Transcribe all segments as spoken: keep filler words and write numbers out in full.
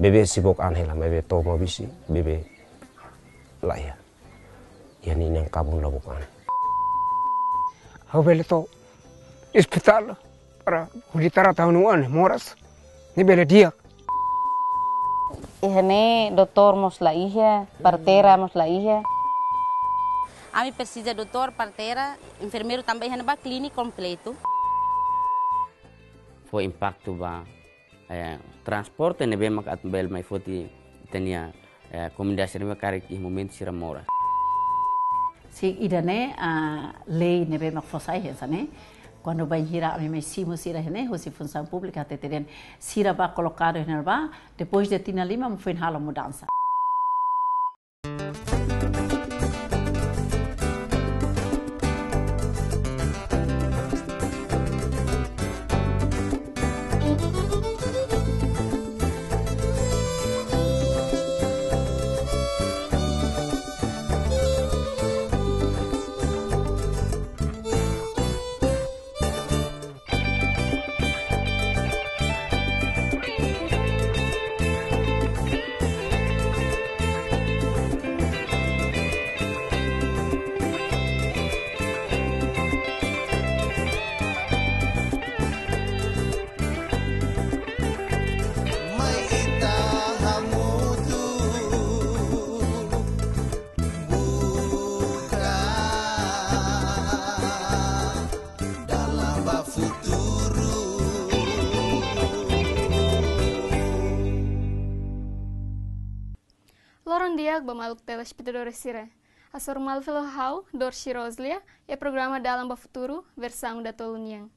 bebé sei book an hela, maibé to'o maubisi, bebé laiha. Iha ninia kabun la book an. Ha'u bele to'o ospitál para hodi trata ha'u-nia oan moras. Ne'e bele di'ak. Iha ne'e doutór mós laiha, parteira mós laiha. Ami presiza doutór, parteira, enfermeiru tanba iha ne'ebá klínika kompletu. Fó impaktu ba, eh, transporte ne'ebé mak atu bele mai foti ita-nia, eh, komunidade sira ne'ebé karik iha momentu sira moras. Sin, ida-ne'e, ah, lei ne'ebé mak fó sai hanesan ne'e. Kuandu bainhira ami mai simu sira iha ne'e, husi Funsaun Públika hatete dehan sira bá kolokadu iha ne'ebá, depois de tinan lima mak foin halo mudansa. Mai ita hamutuk buka dalan ba futuru. Loron di'ak ba maluk telespetadór sira. Hasoru malu fali ho ha'u, Dorsi Roslia, iha programa Dalan ba Futuru, versaun datoluk nian.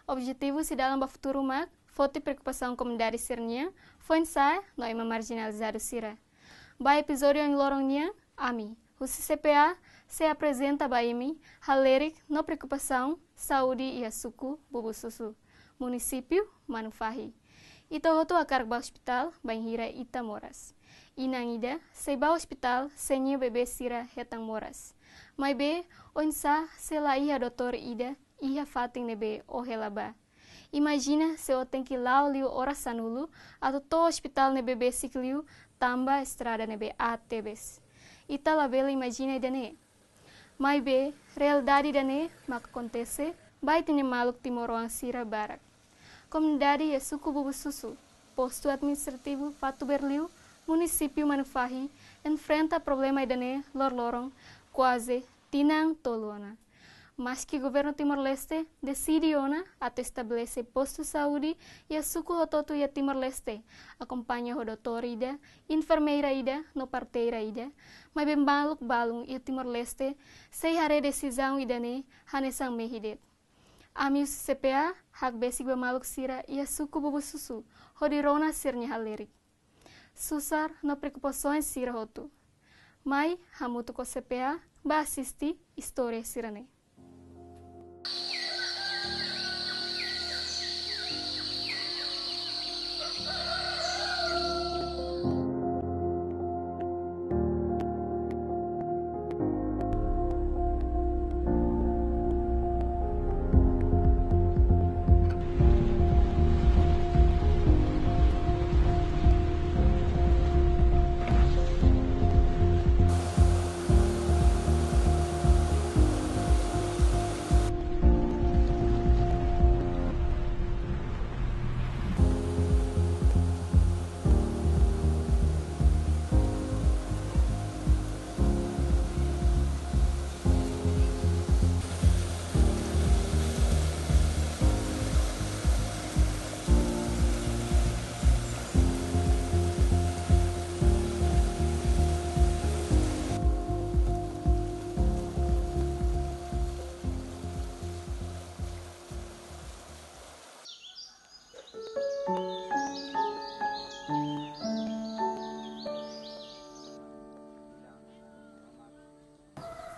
Objetivu husi Dalan ba Futuru mak foti preokupasaun komunidade sira-nian, foin-sa'e no ema marjinalizadu sira. Ba epizódiu ohin loron nian, ami, husi C P A, sei aprezenta ba imi halerik no preokupasaun saúde iha suku Bubususu, munisípiu Manufahi. Ita hotu hakarak bá ospitál bainhira ita moras. Inan ida sei bá ospitál se nia bebé sira hetan moras. Maibé, oinsá se laiha doutór ida iha fatin ne'ebé ó hela bá? Imajina se ó tenke la'o liu oras sanulu atu to'o ospitál ne'ebé besik liu tanba estrada ne'ebé aat tebes. Ita labele imajina ida-ne'e. Maibé, realidade ida-ne'e mak akontese ba ita-nia maluk timoroan sira barak. Komunidade iha suku Bubususu, postu administrativu Fatuberliu, munisípiu Manufahi, enfrenta problema ida-ne'e loroloron kuaze tinan tolu ona. Maski governu Timor-Leste deside ona atu estabelese postu saúde iha suku hotu-hotu iha Timor-Leste, akompaña ho doutór ida, enfermeira ida, no parteira ida, maibé maluk balun iha Timor-Leste sei haree desizaun ida-ne'e hanesan mehi de'it. Ami husi C P A hakbesik ba maluk sira iha suku Bubususu hodi rona sira-nia halerik, susar no preokupasaun sira hotu. Mai hamutuk ho C P A bá asiste istória sira-ne'e.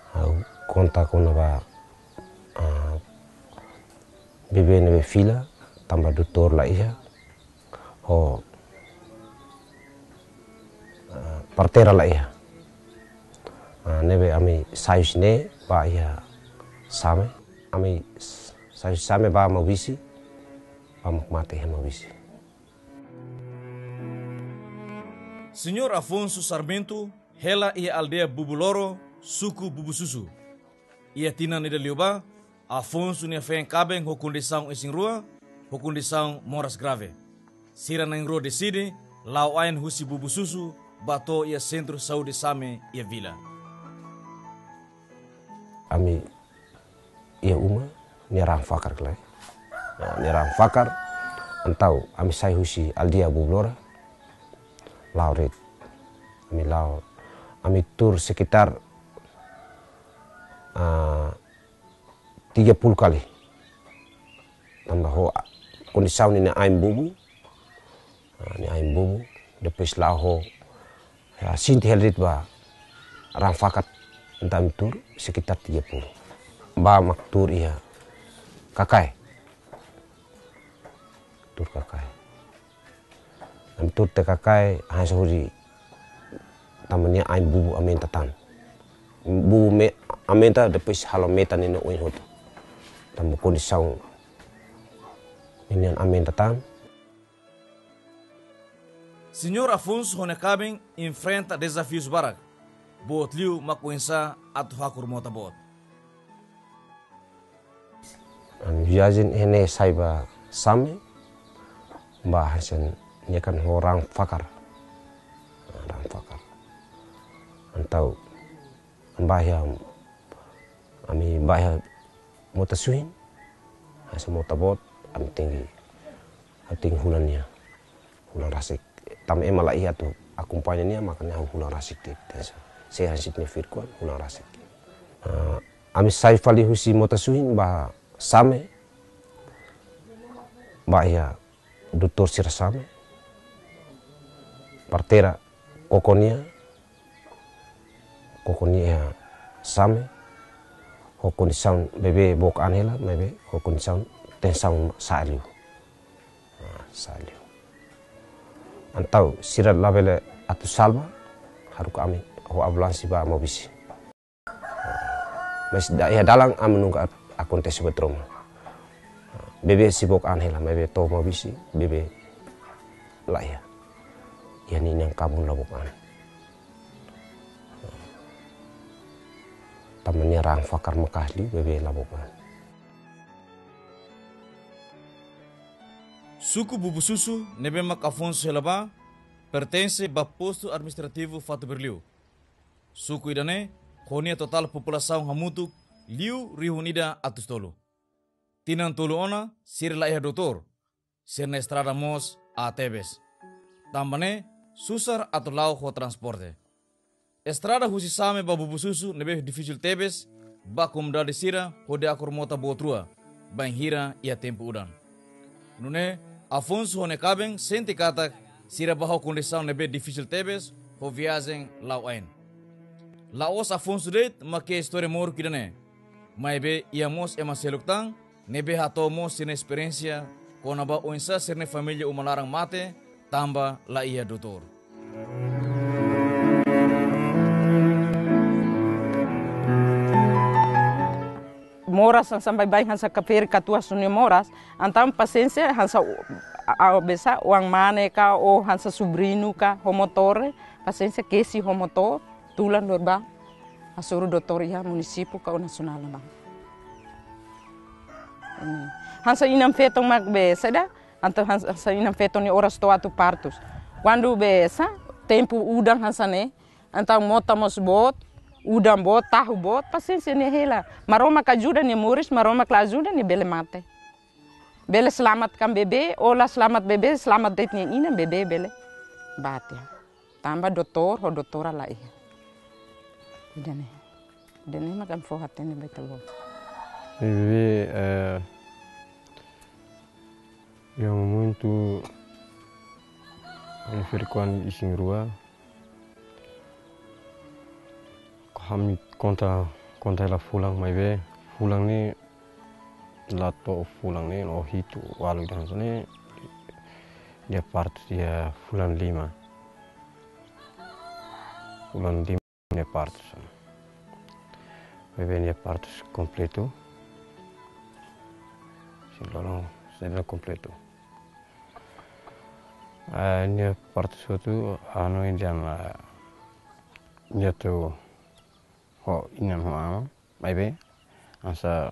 Ha'u konta kona-ba, ah, bebé ne'ebé fila, tanba doutór laiha, ho, ah, parteira laiha. Ah, ne'ebé ami sai husi ne'e bá iha Same, ami s-, sai husi Same bá Maubisi, bá mak mate iha Maubisi. Señór Afonso Sarmento hela iha aldeia Bubu Loro, suku Bubususu. Iha tinan ida liubá, Afonso nia feen kaben ho kondisaun isin-rua, ho kondisaun moras grave. Sira na'in-rua deside la'o ain husi Bubususu ba to'o iha Sentru Saúde Same iha vila. Ami iha uma, nia raan fakar ka lae. Nah, nia raan fakar, entaun ami sai husi aldeia Bubu Loro, la'o de'it. Ami la'o, ami tuur sekitar, ah, tiga puluh kali. Tanba ho, ah, kondisaun nia ain bobo, ah, nia ain bobo, depois la'o ho, ya, sente hela de'it ba raan fakar, entaun ami tuur sekitar tiga puluh. Bá mak tuur iha Kakae. Tuur Kakae. Ami tuur tiha Kakae, hanesan hodi tanba nia ain bobo aumenta tan. Bobo me-, aumenta, depois halo metan nia oin hotu. Tanba kondisaun nia aumenta tan. Señór Afonso ho nia kaben enfrenta dezafius barak. Boot liu mak oinsá atu hakur mota boot. Ami viajen ne'e sai ba Same, bá hanesan ne'e kan ho raan fakar. Raan fakar. Entaun, ami bá iha, ami bá iha mota suhin, hanesan mota boot, ami tenke, ami tenke hulan nia. Hulan rasik. Tanba ema la iha atu akompaña nia, maka nia hulan rasik de'it. Entaun, se hanesan nia firkoan, hulan rasik. Ah, ami sai fali husi mota suhin, bá Same, bá iha doutór sira Same, parteira koko nia, koko nia iha Same, ho kondisaun bebé book an hela, maibé ho kondisaun tensaun sa'e liu. Ah, sa'e liu. Entaun sira labele atu salva, haruka ami ho ambulánsia bá Maubisse. Mas da-, iha dalan ami nunka ak-, akontese buat ruma. Bebé sei book an hela, maibé to'o Maubisse, bebé la iha. Iha ninian kabun la book an. Tanba nia raan fakar maka'as liu, bebé la book an. Suku Bubususu ne'ebé mak Afonso hela bá, pertense ba postu administrativu Fatuberliu. Suku ida-ne'e, ho nia totál populasaun hamutuk liu rihun ida atus tolu. Tinan tolu ona, sira la iha doutór, sira-nia estrada mós aat tebes. Tanba ne'e, susar atu la'o ho transporte. Estrada husi Same ba Bubususu ne'ebé difisil tebes ba komunidade sira hodi hakur mota boot rua, bainhira iha tempu udan. Nune'e, Afonso ho nia kaben sente katak sira bá ho kondisaun ne'ebé difisil tebes ho viajen la'o ain. La'ós Afonso de'it mak iha istória moruk ida-ne'e. Maibé iha mós ema seluk tan ne'ebé hato'o mós sira-nia esperiénsia kona-ba oinsá sira-nia família uma laran mate tanba la iha doutór. Moras hanesan baibain hanesan kaferi katuas nia moras, entaun pasiénsia hanesan a, a, besa oan mane ka ou hanesan subriñu ka ho motór, pasiénsia kesi ho motór, tulan lori bá hasoru doutór iha munisípiu ka ou nasionál ne'ebá. Hmm. Hanesan inan-feton mak be saida, entaun hanesan inan-feton nia oras to'o atu partus. Kuandu be sa, tempu udan hanesan ne'e, entaun mota mós boot, udan boot, tahu boot, pasiénsia nia hela. Maromak ajuda nia moris, Maromak la ajuda nia bele mate. Bele selamatkan bebé, ou la selamat bebé, selamat de'it nia inan, bebé bele bá tiha. Tanba doutór ho doutora la iha. Ida-ne'e. Ida-ne'e mak ami fó hatene ba ita-boot. Bebé, eh, iha momentu ami firkoan isin-rua. Ami konta, konta hela fulan maibé, fulan ne'e la to'o fulan ne'e, no hitu, ualu ida hanesan ne'e, nia partus iha fulan lima. Fulan lima nia partus. Bebé nia partus kompletu. Sin lolo, sin lolo kompletu. Ah, nia partu hotu, anu, iha, ah, nia atu ho inan ho aman, maibé, hanesan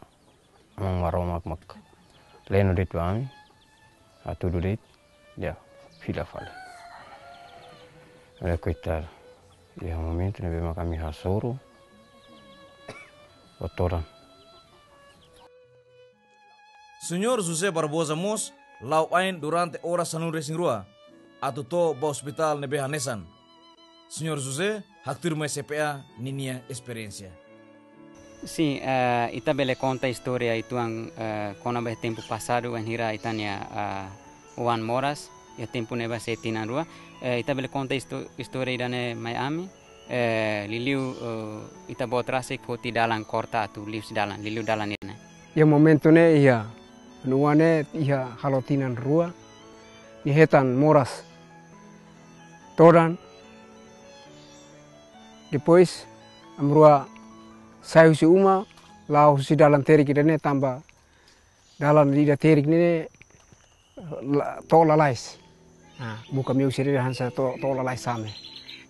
Aman Maromak mak leno de'it ba ami, hatudu de'it, ya, fila fali. Olha, koitadu. Iha momentu ne'ebé mak ami hasoru, ho todan. Señór José Barbosa mós la'o ain durante oras sanulu-resin-rua, atu to'o ba ospitál ne'ebé hanesan. Señór José haktuir mai C P A ninia esperiénsia. Sin, eh, ita bele konta istória uitoan, eh, kona-ba tempu pasadu, wainhira ita-nia, eh, oan moras, iha tempu ne'ebá sei tinan rua. Eh, ita bele konta isto-, istória ida-ne'e mai ami. Eh, liuliu, eh, ita-boot rasik foti dalan korta atu liuhusi dalan, liuliu dalan ne'e. Iha momentu ne'e iha, ha'u-nia oan ne'e iha halo tinan rua, nia hetan moras todan. Depois, ami rua sai husi uma, la'o husi dalan terik ida-ne'e tanba dalan ida terik ne'e la-, to'o lalais. Ah, buka meius sira hanesan to'o, to'o lalais same.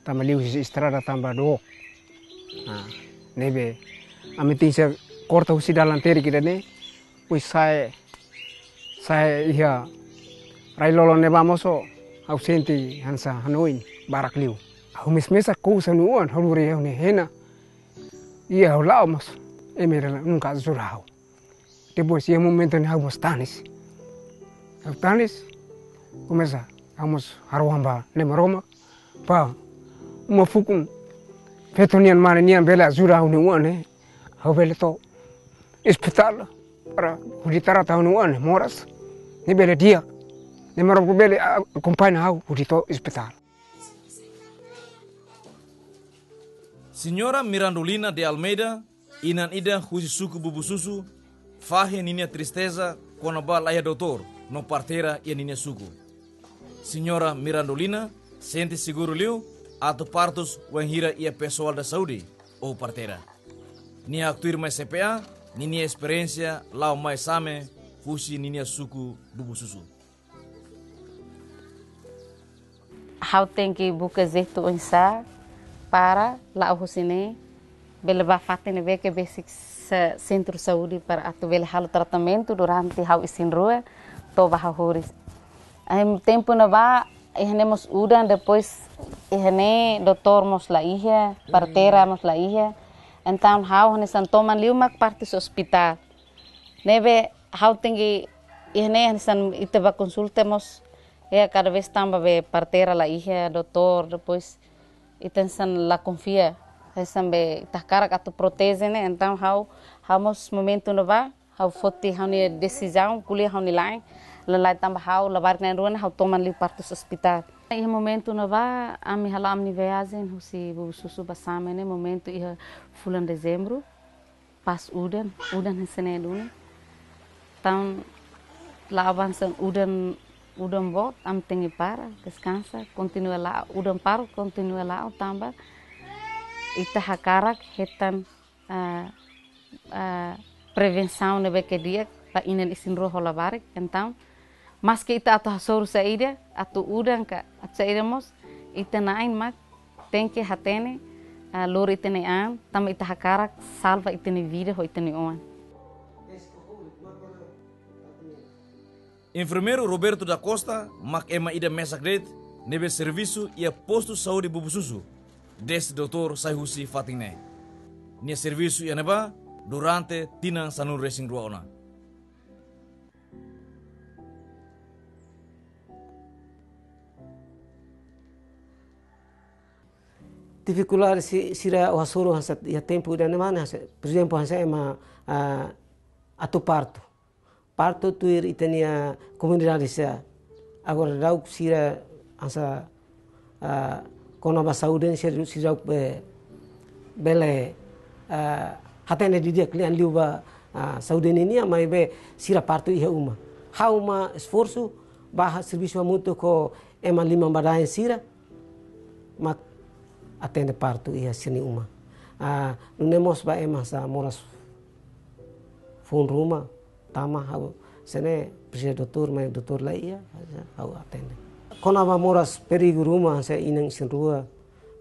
Tanba liu husi estrada tanba dook. Ah, ne'ebé ami tenke korta husi dalan terik ida-ne'e, depois sai, sai iha rai-lolon ne'ebá mós ha'u sente hanesan hanoin barak liu. Ha'u mesak-mesak kous ha'u-nia oan, ha'u lori ha'u-nia hena. Iha ha'u la'o mós, ema nunka ajuda ha'u. Depois iha momentu ne'e ha'u mós tanis. Ha'u tanis, komesa, ha'u mós harohan ba Na'i Maromak, ba uma fukun feto nian, mane nian bele ajuda ha'u-nia oan ne'e, ha'u bele to'o ospitál para hodi trata ha'u-nia oan ne'e moras, ne'e bele di'ak, Na'i Maromak bele, ah, akompaña ha'u hodi to'o ospitál. Señora Mirandolina de Almeida, inan ida husi suku Bubususu, fahe ninia tristeza kona-ba la iha doutór no parteira iha ninia suku. Señora Mirandolina sente seguru liu atu partus wainhira iha pesoál da saúde ou parteira. Nia haktuir mai C P A ninia esperiénsia la'o mai same husi ninia suku Bubususu. Ha'u tenke buka jeitu oinsá para la'o husi ne'e bele ba fatin ne'ebé ke besik se-, sentru saúde para atu bele halo tratamentu durante ha'u isin-rua to'o ba ha'u horis. Em, tempu ne'ebá, iha ne'e mós udan, depois iha ne'e doutór mós la iha, parteira mós la iha. Entaun ha'u hanesan toman liu mak partus ospitál. Ne'ebé ha'u tenke, iha ne'e hanesan ita ba konsulta mós, ya, kada vez tanba be parteira la iha, doutór, depois ita hanesan la konfia, hanesan be ita hakarak atu proteje ne'e, entaun ha'u, ha'u mós momentu ne'ebá, ha'u foti ha'u-nia desizaun, ko'alia ha'u-nia la'en, lalai tanba ha'u, labarik na'in-rua ne'e ha'u toman liu partus ospitál. Iha momentu ne'ebá, ami hala'o ami-nia viajen, husi Bubususu ba Same ne'e, momentu iha fulan Dezembru, pas udan, udan hanesan ne'e duni. Entaun la'o avansa udan, udan boot, ami tenke para, deskansa, kontinua la'o, udan parut, kontinua la'o, tanba ita hakarak hetan, ah, ah, prevensaun ne'ebé ke di'ak ba inan isin-rua ho labarik, entaun maski ita atu hasoru saida, atu udan ka, atu saida mós, ita na'in mak tenke hatene, ah, lori ita-nia an, tanba ita hakarak salva ita-nia vida ho ita-nia oan. Enfermeiru Roberto da Costa mak ema ida mesak de'it ne'ebé servisu iha postu saúde Bubususu, dezde doutór sai husi fatin ne'e. Nia servisu iha ne'ebá durante tinan sanulu-resin-rua ona. Difikuldade si-, sira ha'u hasoru hanesan iha tempu ida-ne'e mak hanesan, por ezemplu, hanesan ema, ah, atu partu. Partu tuir ita-nia komunidade sira. Agora daudaun sira hanesan, ah, kona-ba saúde sira, sira be-, bele, ah, hatene didi'ak lian liu ba, ah, saúde ninian, maibé sira partu iha uma. Ha'u mak esforsu ba servisu hamutuk ho ema liman-badaen sira, mak atende partu iha sira-nia uma. Ah, nune'e mós ba ema hanesan moras foun ruma, tama ha'u, se ne'e presiza doutór, maibé doutór la iha, ha'u atende. Kona-ba moras perigu ruma, hanesan inan isin-rua,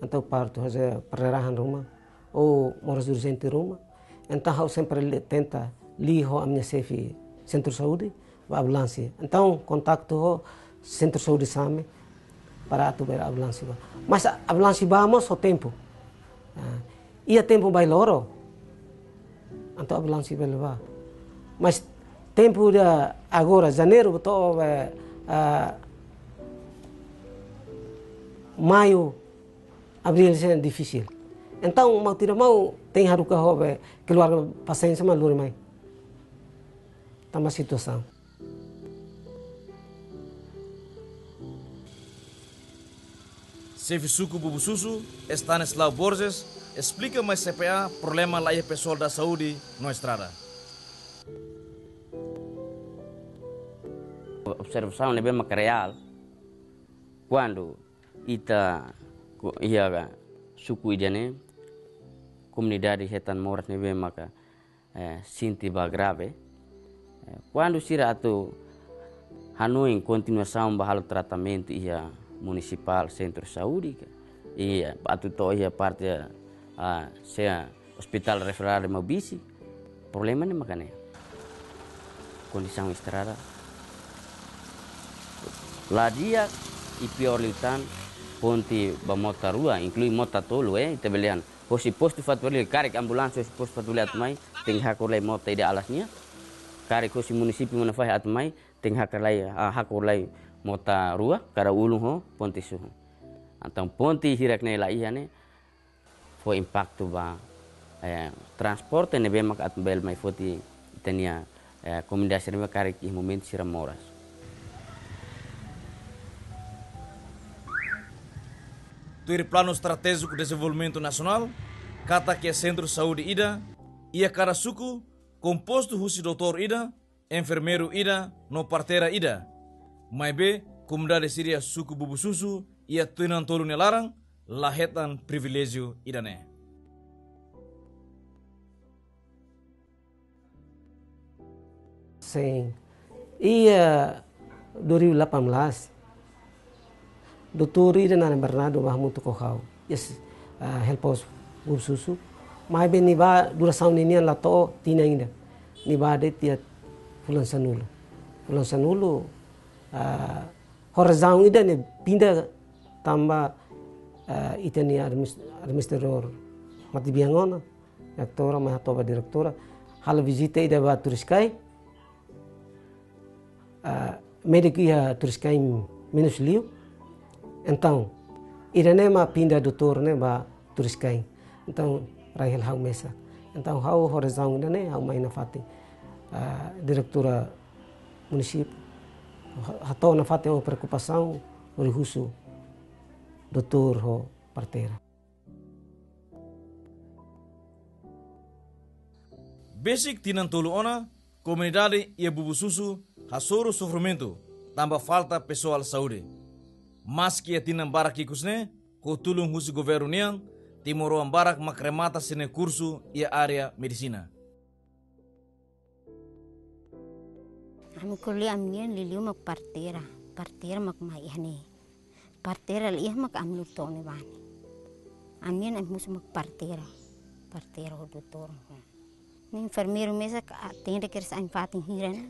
entaun partu hanesan perdarahan ruma, ou moras urjente ruma. Entaun ha'u sempre li-, tenta liga ho ami-nia xefe sentru saúde, ba ambulánsia. Entaun kontaktu ho sentru saúde Same, para atu bele ambulánsia bá. Mas ambulánsia bá mós ho tempu. Ah, iha tempu bailoro, entaun ambulánsia bele bá. Mas tempu ida agora, janeiru to'o, eh, ah, maiu, abríl, sei difisil. Entaun, mau tidak mau, tenke haruka ho be keluarga pasiente mak lori mai. Tanba situasaun. Xefe suku Bubususu, Estanislau Borges, esplika mai C P A problema laiha pesoál da saúde no estrada. Observasaun ne'ebé maka reál, kuandu ita ko-, iha suku ida-ne'e, komunidade hetan moras ne'ebé maka eh, sente ba grave. Eh, kuandu sira atu hanoin kontinuasaun ba halo tratamentu iha munisipál sentru saúde ka, iha atu to'o iha parte, ah, sei ospitál referál Maubisse, problema ne'e maka ne'e. Kondisaun estrada la di'ak, i piór liután, ponte ba mota rua, inklui mota tolu, eh, ita bele dehan. Hosi postu Fatuvalio, karik ambulánsia hosi postu Fatuvalio atu mai, tenke hako'ak lai mota ida alas nian. Karik hosi munisípiu Manufahi atu mai, tenke hako'ak lai, ah, hako'ak lai mota rua, kara ulun ho ponte suhu. Entaun ponte hirak-ne'e laiha ne'e, fó impaktu ba, eh, transporte ne'ebé maka atu bele mai foti ita-nia eh, komunidade sira-ne'e karik iha momentu sira moras. Tuir Planu Estratéjiku Dezenvolvimentu Nasionál, katak iha sentru saúde ida iha kada suku, kompostu husi doutór ida, enfermeiru ida, no parteira ida. Maibé, komunidade sira iha suku Bubususu iha tinan tolu nia laran, la hetan priviléjiu ida-ne'e. Sin. Iha dua ribu delapan belas, doutór ida naran Bernardo bá hamutuk ho ha'u. Yes, ah, Health Post Bubususu. Maibé nia bá durasaun ninian la to'o tinan ida. Nia bá de'it iha fulan sanulu. Fulan sanulu, ah, ho razaun ida nia pinda tanba, ah, ita-nia admis-, administradór mate bian ona. Diretora, mai hato'o ba diretora, halo vizita ida ba Turiscai. Ah, médiku iha Turiscai menus liu. Entaun, ida-ne'e mak pinda doutór ne'e ba Turiscai. Entaun, rai hela ha'u mesak. Entaun, ha'u ho razaun ida-ne'e, ha'u mai nafatin, ah, diretora munisípiu. Ha-, hato'o nafatin ha'u preokupasaun, hodi husu doutór ho parteira. Besik tinan tolu ona, komunidade iha Bubususu hasoru sofrimentu tanba falta pesoál saúde. Maski iha tinan barak ikus ne'e, ho tulun husi governu nian, timoroan barak mak remata sira-nia kursu iha área medisina. Ami ko'alia ami-nian liuliu mak parteira, parteira mak mai iha ne'e. Parteira laiha mak ami lori to'o ne'ebá ne'e. Ami-nian ami husu mak parteira, parteira ho doutór. Ne'e enfermeiru mesak atende kedas ami-nia fatin hira ne'e.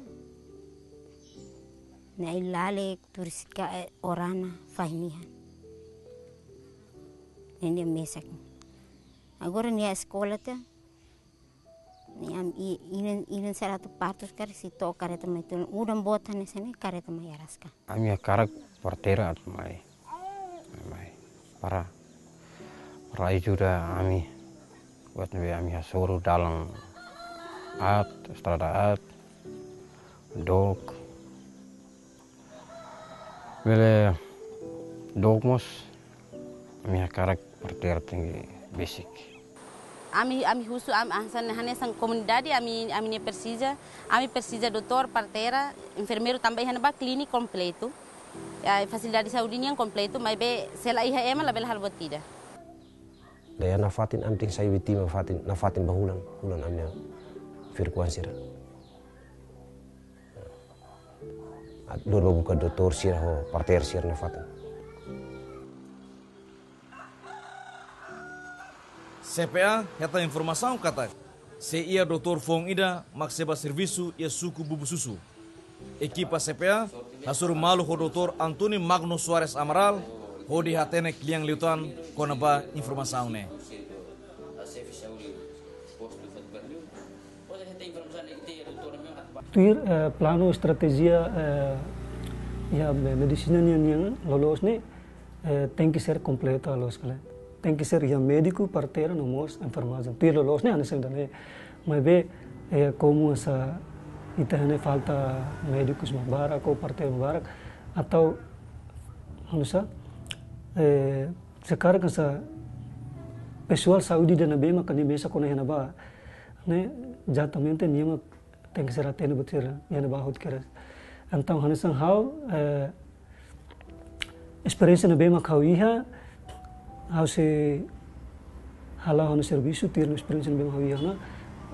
Ne'e ai lalek Turiscai, eh, Orana, Fahi-Mihan. Ne'e nia mesak. Agora nia eskola tiha. Ne'e ami i-, inan, inan sira atu partus karik sei to'o kareta mai tulun. Udan boot hanesan ne'e kareta mai araska. Ami hakarak parteira atu mai. Mai. Para, para ajuda ami. Buat ne'ebé ami hasoru dalan aat, estrada aat, dook. Bele dook mós, ami hakarak parteira tenke besik. Ami, ami husu, am-, hanesan, hanesan komunidade, ami, ami-nia presiza, ami presiza doutór, parteira, enfermeiru tanba iha ne'ebá klínika kompletu. Ya, fasilidade saúde nian kompletu, maibé se laiha ema labele halo buat ida. Daí nafatin ami tenke sai vítima fatin, nafatin ba hulan, hulan ami-nia frekuénsia. Hodi bá buka doutór sira ho parteira sira-nia fatin. C P A hetan informasaun katak sei iha doutór foun ida mak sei bá servisu iha suku Bubususu. Ekipa C P A hasoru malu ho doutór António Magno Soares Amaral hodi hatene kle'an liután kona-ba informasaun ne'e. Tuir, eh, planu estratéjia, eh, iha me-, medisina nian, nian loloos ne'e, eh, tenke ser kompletu loos kala. Tenke ser iha médiku, parteira no mós enfermajen. Tuir loloos ne'e hanesan ida-ne'e. Maibé, eh, komu hanesan ita hatene falta médikus mak barak ou parteira mak barak, atu hanesan, eh, se karik hanesan pesoál saúde ida ne'ebé mak nia mesak ona iha ne'ebá, ne'e ezatamente nia mak tenke ser atende buat sira iha ne'ebá hotu kedas. Entaun hanesan ha'u, eh, esperiénsia ne'ebé mak ha'u iha, ha'u sei hala'o ha'u-nia servisu, tuir esperiénsia ne'ebé mak ha'u iha ona,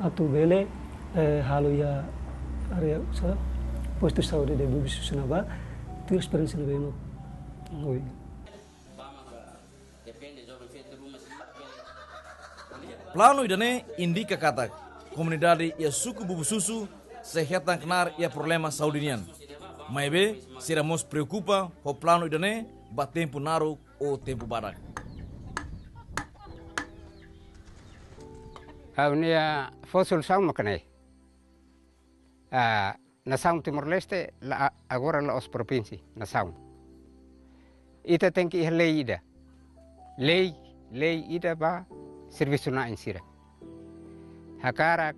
atu bele, eh, halo iha área sa, postu saúde de Bubususu ne'ebá, tuir esperiénsia ne'ebé mak ha'u iha. Planu ida-ne'e indika katak komunidade iha suku Bubususu sei hetan knaar iha problema saúde nian. Maibé, sira mós preokupa ho planu ida-ne'e ba tempu naruk ou tempu badak. Ha'u-nia fó solusaun mak ne'e. Ah, nasaun Timor-Leste la, agora la'ós provínsia, nasaun. Ita tenke iha lei ida. Lei, lei ida ba servisu na'in sira. Hakarak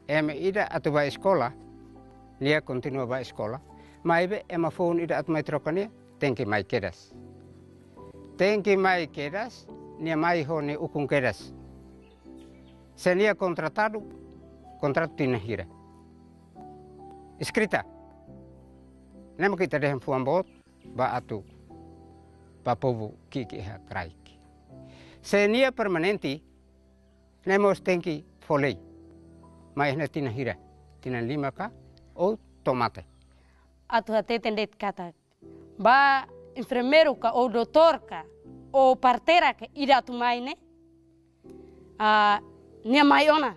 ema ida atu bá eskola, nia kontinua bá eskola. Maibé ema foun ida atu mai troka nia, tenke mai kedas. Tenke mai kedas, nia mai ho nia ukun kedas. Se nia kontratadu, kontratu tinan hira. Eskrita. Ne'e mak ita dehan fuan boot, ba atu, ba povu ki'ik iha kraik. Se nia permanente, ne'e mós tenke fó lei. Mai iha ne'e tinan hira, tinan lima ka, ou to'o mate. Atu hateten de'it katak ba enfermeiru ka ou doutór ka ou parteira ka ida atu mai ne'e, ah, nia mai ona.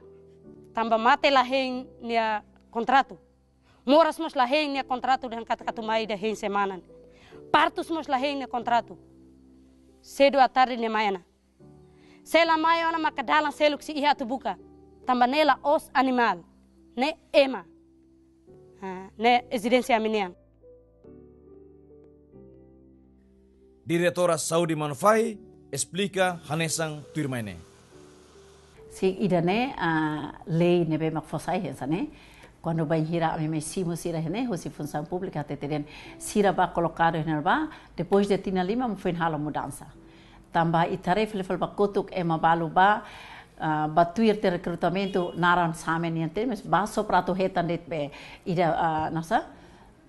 Tanba mate la hein nia kontratu. Moras mós la hein nia kontratu dehan katak atu mai ida hein semana. Partus mós la hein nia kontratu. Sedu à tarde nia mai ona. Se la mai ona maka dalan seluk sei iha atu buka. Tanba ne'e la'ós animál. Ne'e ema. Ah, ne'e ezijénsia ami-nian. Diretora Saúde Manufahi esplika hanesan tuirmai ne'e. Sin, ida-ne'e, ah, lei ne'ebé mak fó sai hanesan ne'e. Kuandu bainhira ami mai simu sira iha ne'e, husi Funsaun Públika hatete dehan sira bá kolokadu iha ne'ebá, depois de tinan lima mak foin halo mudansa. Tanba ita haree fali fali ba kotuk ema balu bá, ah, bá tuir tiha rekrutamentu naran same nian tebes, bá só para atu hetan de'it be ida, ah, nasa,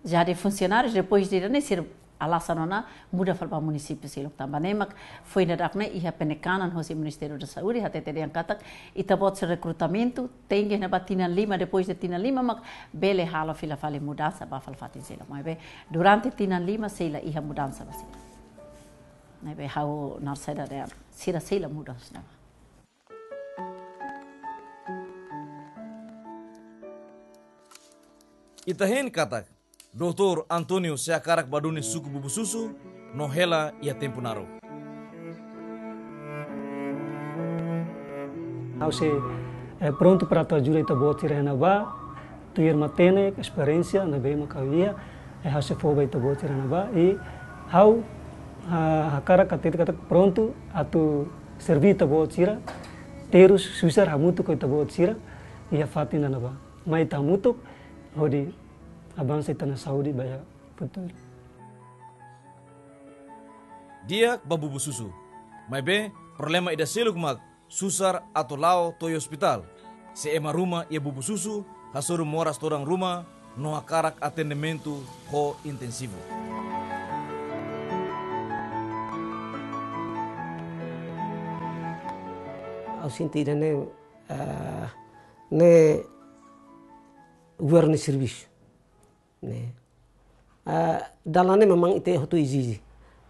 jadi funsionárius, depois de ne'e sira alasan ona muda fali ba munisípiu seluk. Tanba ne'e mak foin dadauk ne'e iha penekanan hosi Ministériu da Saúde, hatete dehan katak ita-boot sira rekrutamentu, tenke iha ne'ebá tinan lima, depois de tinan lima mak bele halo fila fali mudansa ba fali fatin seluk. Maibé durante tinan lima sei la iha mudansa ba sira. Ne'ebé ha'u-nia saida dehan sira sei la muda husi ne'ebá. Ita hein katak Doutór António sei hakarak bá duni suku Bubususu no hela iha tempu naruk. Ha'u sei, eh, prontu para atu ajuda ita-boot sira iha ne'ebá, tuir matenek, esperiénsia ne'ebé mak ha'u iha, eh, ha'u sei fó ba ita-boot sira iha ne'ebá, i ha'u, ah, hakarak hatete katak prontu atu serví ita-boot sira, terus susar hamutuk ho ita-boot sira iha fatin iha ne'ebá. Mai ita hamutuk hodi avansa ita-nia saúde ba iha futuru. Di'ak ba Bubususu. Maibé, problema ida seluk mak susar atu la'o to'o iha ospitál. Se ema ruma iha Bubususu hasoru moras todan ruma no hakarak atendimentu ho intensivu. Ha'u sente ida-ne'e, ah, ne'e governu nia servisu. Ne'e. Ah, dalan ne'e memang ita hotu ezije.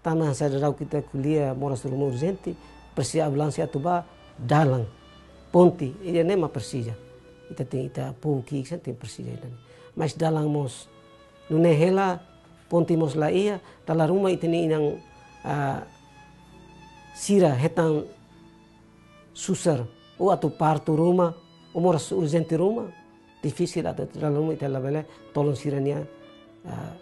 Tanba seidauk ita ko'alia moras ruma urjente, presiza ambulánsia atu bá, dalan, ponte, ida-ne'e mak presiza. Ita tenke, ita povu ki'ik sira tenke presiza ida-ne'e. Mas dalan mós, nune'e hela, ponte mós la iha, dala ruma ita-nia inan, ah, sira hetan susar, ou atu partu ruma, ou moras urjente ruma, difisil atu, dala ruma ita labele tolong sira-nia, ah,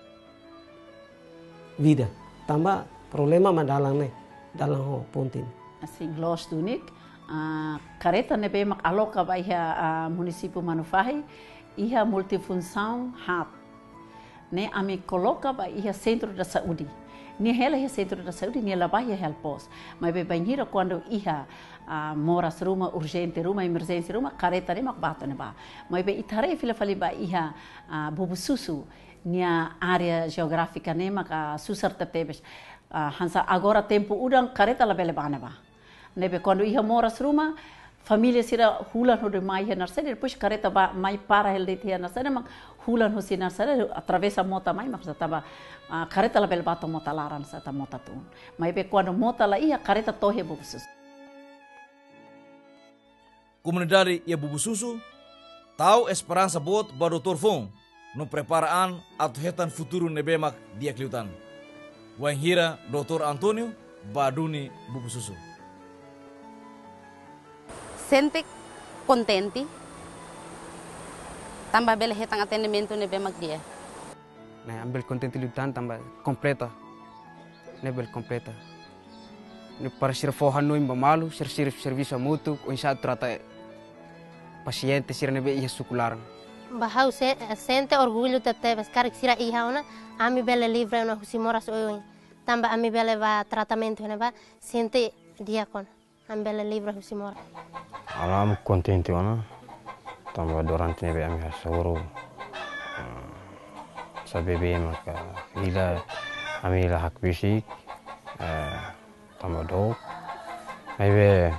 vida. Tanba problema mak dalan ne'e, dalan ho ponte ne'e. Asin, loos duni, ah, kareta ne'ebé mak aloka ba iha, ah, munisípiu Manufahi, iha multifunsaun haat. Ne'e ami koloka ba iha sentru da saúde. Nia hela iha sentru da saúde, nia la bá iha health post. Maibé bainhira kuandu iha, ah, moras ruma, urjente ruma, emerjénsia ruma, kareta ne'e mak bá to'o ne'ebá. Maibé ita haree fila fali ba iha, ah, Bubususu, nia área jeográfika ne'e maka susar tebetebes. Ah, hanesan agora tempu udan kareta labele bá ne'ebá. Ne'ebé kuandu iha moras ruma, família sira hulan hodi mai iha Narsede, depois kareta bá mai para hela de'it iha Narsede, mak hulan husi Narsede, atravesa mota mai, mak tanba, ah, kareta labele bá to'o mota laran, sá ta mota tun. Maibé kuandu mota la iha, kareta to'o iha Bubususu. Komunidade iha Bubususu tau esperansa boot ba doutór foun, no prepara an atu hetan futuru ne'ebé mak di'ak liután. Wainhira doutór António bá duni Bubususu. Sente kontente, tanba bele hetan atendimentu ne'ebé mak di'ak. Ne'e, ami bele kontente liután tanba kompleta. Ne'e bele kompleta. Ne'e para sira fó hanoin ba malu, sira, sira servisu hamutuk, oinsá trata pasiente sira ne'ebé iha suku laran. Ba ha'u se-, sente orgullu tebetebes, karik sira iha ona, ami bele livre ona husi moras oioin. Tanba ami bele bá tratamentu ne'ebá, sente di'ak ona. Ami bele livre husi moras. Ami kontente ona, tanba durante ne'ebé ami hasoru, eh, sá bebé maka fila, ami la hakbesik, eh, tanba dook. Maibé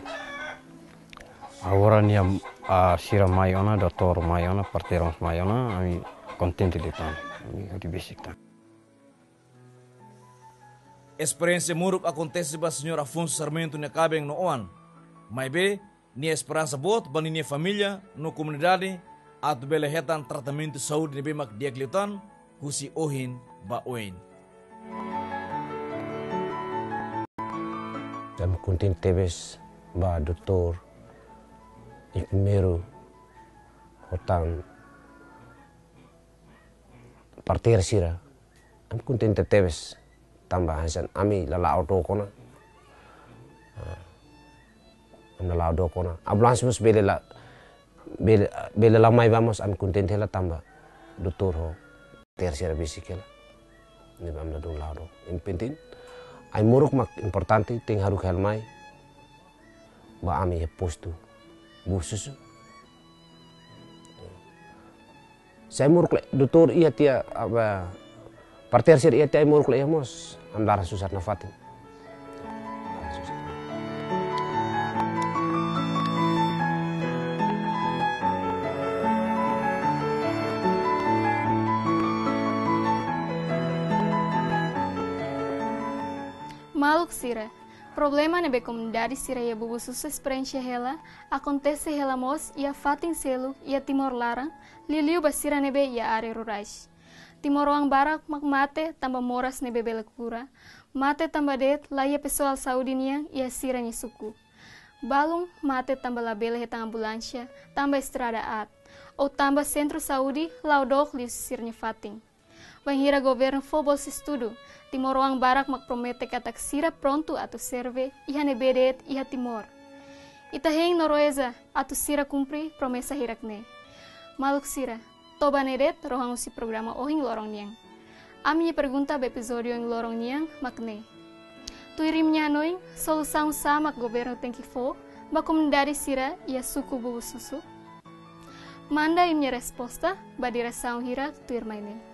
agora nia, ah, sira mai ona, doutór mai ona, parteiru mai ona, ami kontente liután, ami hodi besik tan. Esperiénsia moruk akontese ba Señór Afonso Sarmento nia kaben no oan. Maibé, nia esperansa boot ba ninia família no komunidade atu bele hetan tratamentu saúde ne'ebé mak di'ak liután husi ohin ba oin. Ami kontente tebes ba doutór, enfermeiru, ho tan parteiru sira. Ami kontente tebes, tanba hanesan ami la la'o dook ona. Ah, ami la la'o dook ona. Ambulánsia mós bele la, bele, bele la mai bá mós ami kontente hela tanba doutór ho parteiru sira besik hela. Ne'ebé ami ladún la'o dook. Yang penting, ai-moruk mak importante, tenke haruka hela mai ba ami iha postu Bubususu. Se ai-moruk la, doutór iha tiha, apa, parteiru sira iha tiha, ai-moruk la iha mós, ami laran susar nafatin. Maluk sira, problema ne'ebé komunidade sira iha Bubususu esperiénsia hela, akontese hela mós iha fatin seluk iha Timor laran, liuliu ba sira ne'ebé iha área rurais. Timoroan barak mak mate tanba moras ne'ebé bele kura, mate tanba de'it la iha pesoál saúde nian iha sira-nia suku. Balun mate tanba labele hetan ambulánsia, tanba estrada aat, ou tanba sentru saúde la'o dook liu husi sira-nia fatin. Bainhira governu fó bolsa estudu, timoroan barak mak promete katak sira prontu atu serve iha ne'ebé de'it iha Timor. Ita hein Norueza atu sira kumpre promesa hirak-ne'e. Maluk sira, to'o ba ne'e de'it rohan husi programa ohin loron nian. Ami-nia pergunta ba epizódiu ohin loron nian mak ne'e: tuir imi-nia hanoin, solusaun sá mak governu tenke fó ba komunidade sira iha suku Bubususu? Manda imi-nia resposta ba diresaun hirak tuirmai ne'e.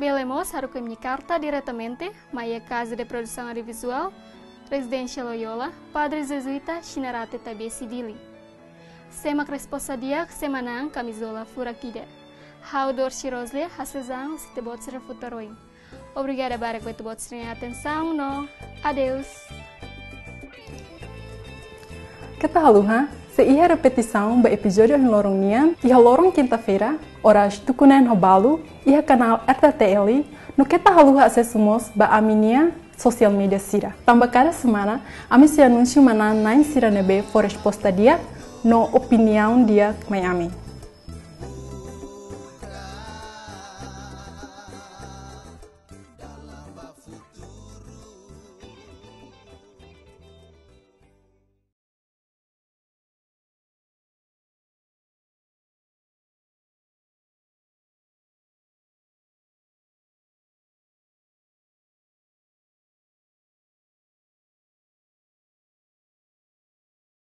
Bele mós haruka imi-nia karta diretamente mai iha Casa de Produção Audiovisual, Rezidénsia Loyola, Padre Jezuita, Xinarate, Taibesi, Dili. Sé mak resposta di'ak sei manán kamizola furak ida. Ha'u Dorsi Rosle, hasees an husi ita-boot sira futar oin. Obrigada barak ba ita-boot sira-nia atensaun no adeus. Keta haluha, sei iha repetisaun ba epizódiu ohin loron nian, iha loron kinta-feira, oras tuku neen ho balu, iha kanál R T T L, no keta haluha asesu mós ba ami-nia sosiál mídia sira. Tanba kada semana, ami sei anunsia manán-na'in sira ne'ebé fó resposta di'ak no opiniaun di'ak mai ami.